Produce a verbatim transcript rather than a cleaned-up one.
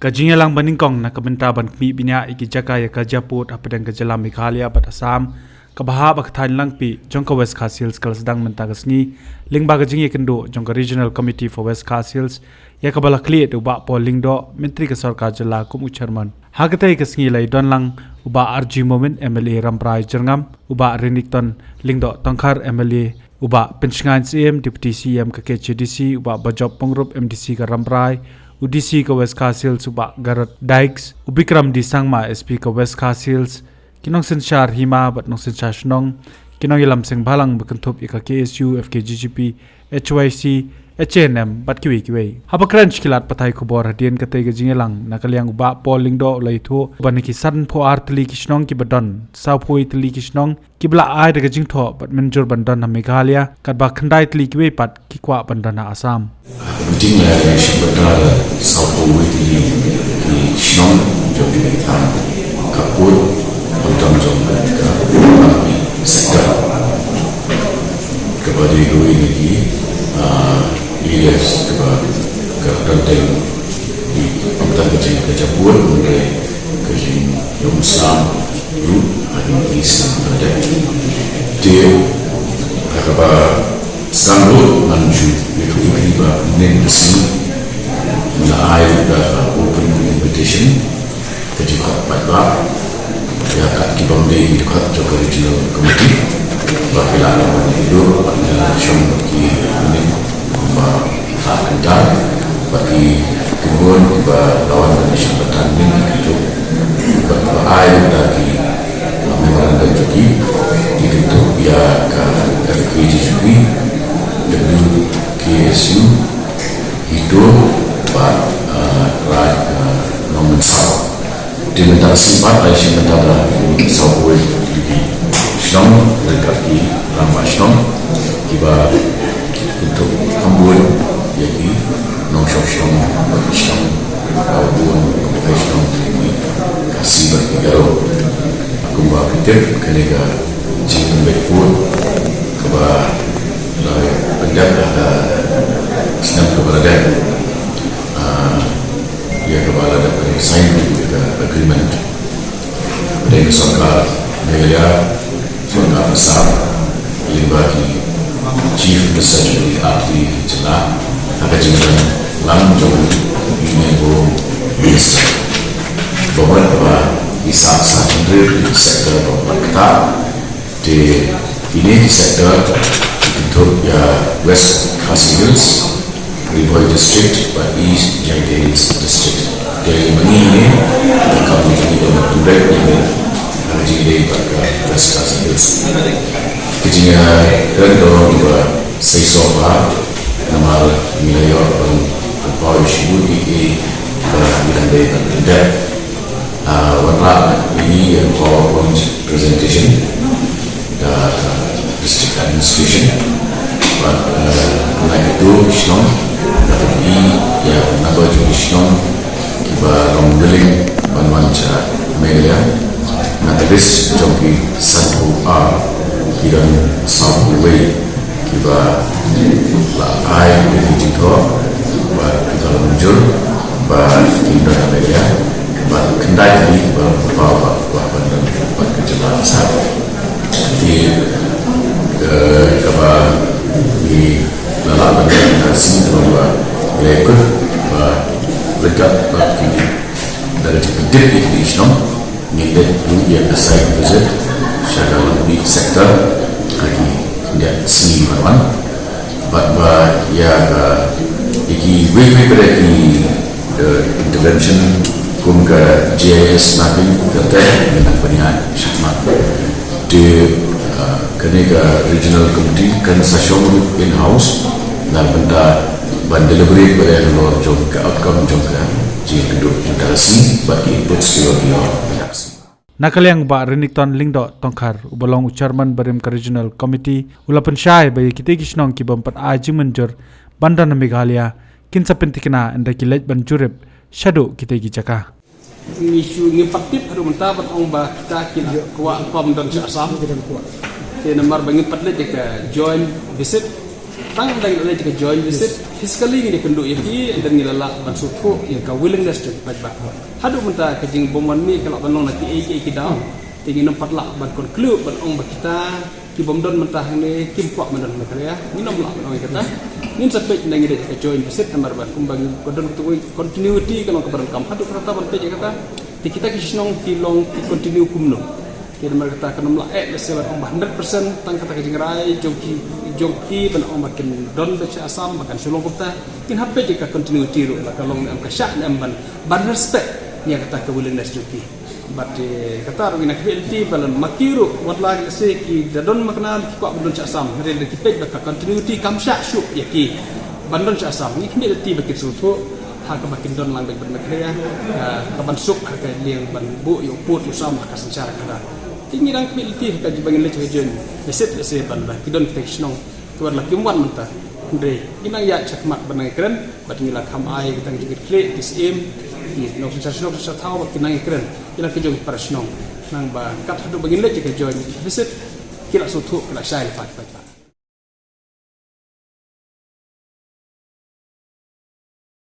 Ka jingïalang banyngkong na ka bynta ban khmih bniah ïa ki jaka ïa ka jingpud hapdeng ka jylla Meghalaya bad Assam, kaba hap ha ka thaiñ Langpih jong ka West Khasi Hills ka la sdang mynta ka sngi, lyngba ka jingïakynduh jong ka Regional Committee for West Khasi Hills, ïa kaba la khlieh da u Bah Paul Lyngdoh, Myntri ka Sorkar Jylla kum u Chairman. Ha katei ka sngi la ïadon lang u Bah R G Momin, M L A Rambrai Jyrngam, u Bah Renikton Lyngdoh Tongkhar, M L A, u Bah Pynshngaiñ Syiem, Deputy C E M ka K H A D C, u Bah Bajop Pyngrope, M D C ka Rambrai, u D C ka West Khasi Hills, u Bah Garod Dykes, u Bikram D Sangma, S P ka West Khasi Hills, ki nongsynshar hima bad nongsynshar shnong, ki nongïalam seng bhalang ba kynthup ïa ka K S U, F K J G P, H Y C, H A N M bad kiwei kiwei. Haba kren sha ki lad pathai khubor hadien katei ka jingïalang, na ka liang u Bah Paul Lyngdoh u la ïathuh ba na ki sanphew ar tylli ki shnong kiba don sawphew wei tylli ki shnong kiba la ai da ka jingthoh bad mynjur ban don ha Meghalaya, katba khyndai tylli kiwei pat ki kwah ban don ha Assam. Ka meeting la ïa shim bynta da sawphew wei tylli ki shnong jong ki thaiñ khappud, khamtam jong ka sector. Kaba dei kawei na ki, ah, areas kaba ka don teng, khamtam ka jing ka jingpud, hynrei ka jingïohsnam ruh ha ki sngi ba la dep. Te ha kaba sdang ruh ngan shu ïathuh ïa phi ba mynne ka sngi ngi la ai da ka open invitation ka dkhot paidbah ïa kat ki bym dei ki dkhot jong ka Regional Committee ba ki lah ban ïa dur ban ïa shong ki mynne ba ha kynta ba ki kynhun ba la wan ban ïa shong bynta mynne ki dkhot ba ai da ki memorandum jong ki, ki kyntu ïa ka F K J G P, W K S U, HITO bad, ah, Raid, ah, Nongmynsaw. Te mynta ka sngi pat la ïa shim bynta da sawphew wei tylli ki shnong ryngkat ki rangbah shnong kiba kynthup kham bun ïa ki nongshong shnong bad ki shnong ba bun, ba ki shnong ki Khasi bad ki Garo. Kumba phi tip, kane ka jingpynbeit pud kaba la pyndep ha ka snem kaba la dep, ah, ïa kaba la dep sign ïa ka agreement. Dei ka sorkar Meghalaya, sorkar Assam, lyngba ki Chief Minister jong ki artylli ki jylla, ha ka jingïalang jong une u Home Minister. Ba mut ba ki sah sah hynriew tylli ki sector ba mut ktah, te kine ki sector ki kynthup ïa West Khasi Hills, Ri Bhoi District bad East Jaintia Hills District. Te ma ngi hangne, ka kam jong ngi ka mut ban pynbeit ïa kane ka jingïadei bad ka West Khasi Hills. Ka jingïakren ka long kaba seisoh bha namar ngi la ïoh ban pynpaw ïa shibun kiei kiei ba ngi dang dei ban pyndep. Ah, wanrah ïa ngi ïa ka PowerPoint presentation da ka District Administration. Bad, eh, nga ïathuh shnong, nga ïathuh ïa ka number jong ki shnong kiba long willing ban wan sha Meghalaya. Na ka list jong ki sanphew ar, ki don sawphew wei kiba la ai ïa ki jingthoh bad kiba la mynjur ba kin don ha Meghalaya, bad khyndai tylli kiba la pynpaw ba kwah ban don bad ka jylla Assam. Te, eh, kaba ngi la lah ban ïa ka sngi ka long ba ngi la ïakut ba ryngkat bad ki, da ka jingpyndep ïa ki shnong, ngin leit ruh ïa ka site visit sha ka Langpih sector ha ki khyndiat sngi ban wan. Bad ba ïa ka, ïa kiwei kiwei pat ki, eh, intervention kum ka G I S mapping, kata ngin nang pynïaid shakhmat. Te, eh, kane ka regional committee kan sa shong in-house na ka bynta ban deliberate bad ïa halor jong ka outcome jong ka jingïakynduh mynta ka sngi bad ki inputs kiba la ïoh mynta ka sngi. Na ka liang Bah Renikton Lyngdoh Tongkhar, uba long u chairman barim ka Regional Committee, u la pynshai ba ïa kitei ki shnong ki bym pat ai jingmynjur ban don ha Meghalaya kin sa pynthikna ynda ki leit ban jurip shaduh kitei ki jaka. Ngi shu, ngi pat tip haduh mynta ban ong ba kita ki la kwah pom don sha Assam. Te namar ba ngi pat leit ïa ka joint visit, Tang dang ïa ka joint visit, physically ngi ïa kynduh ïa ki, and then ngi la lah ban sngewthuh ïa ka willingness jong ki paidbah. Haduh mynta ka jingbymwan mih ka lah ban long na kiei kiei ki daw. Te ngin ym pat lah ban conclude ban ong ba kita ki bym don mynta hangne kim kwah ban don ha Meghalaya. Ngin ym lah ban ong ïa kata. Ngin sa peit nda ngi dei ka joint visit namar ba kumba ngi ka don ka continuity ka long kaba donkam haduh kata ban peit ïa kata. Te kita ki shnong ki long ki continue kumno. Te namar kata kan ym lah eh lehse ban ong ba hundred percent tang kata ka jingrai jong ki, jong ki ban ong ba kin don beit sha Assam ba kan shu long kumta. Ngin hap peit ïa ka continuity ruh la ka long ne em ka shah ne em ban, ban respect ïa kata ka willingness jong ki. Bad, eh, kata ruh ngi nang khmih lynti ba lada ma ki ruh wat la lehse ki da don makna ki kwah ban don sha Assam, hynrei lada ki peit ba ka continuity kam shah shuh ïa ki ban don sha Assam, ngi khmih lynti ba kin sngewthuh ha kaba kin don lang beit bad Meghalaya, ha ka ban suk ha ka liang ban buh ïa u pud u sam ha ka synshar khadar. Te ngi nang khmih lynti ha ka jingba ngin leit ha ka joint visit lehse ban ba ki don kita ki shnong kiba la kim wan mynta. Hynrei ngi nang ïaid shakhmat ban nang ïakren bad ngi la kham ai kita ki jingkitkhlieh ki syiem, ki nongshong shnong shnong thaw bad ki nang ïakren ïa la ki jong ki para shnong. Nang ba kat haduh ba ngin leit ïa ka joint visit ki la sngewthuh ki la shai lypa ki paidbah.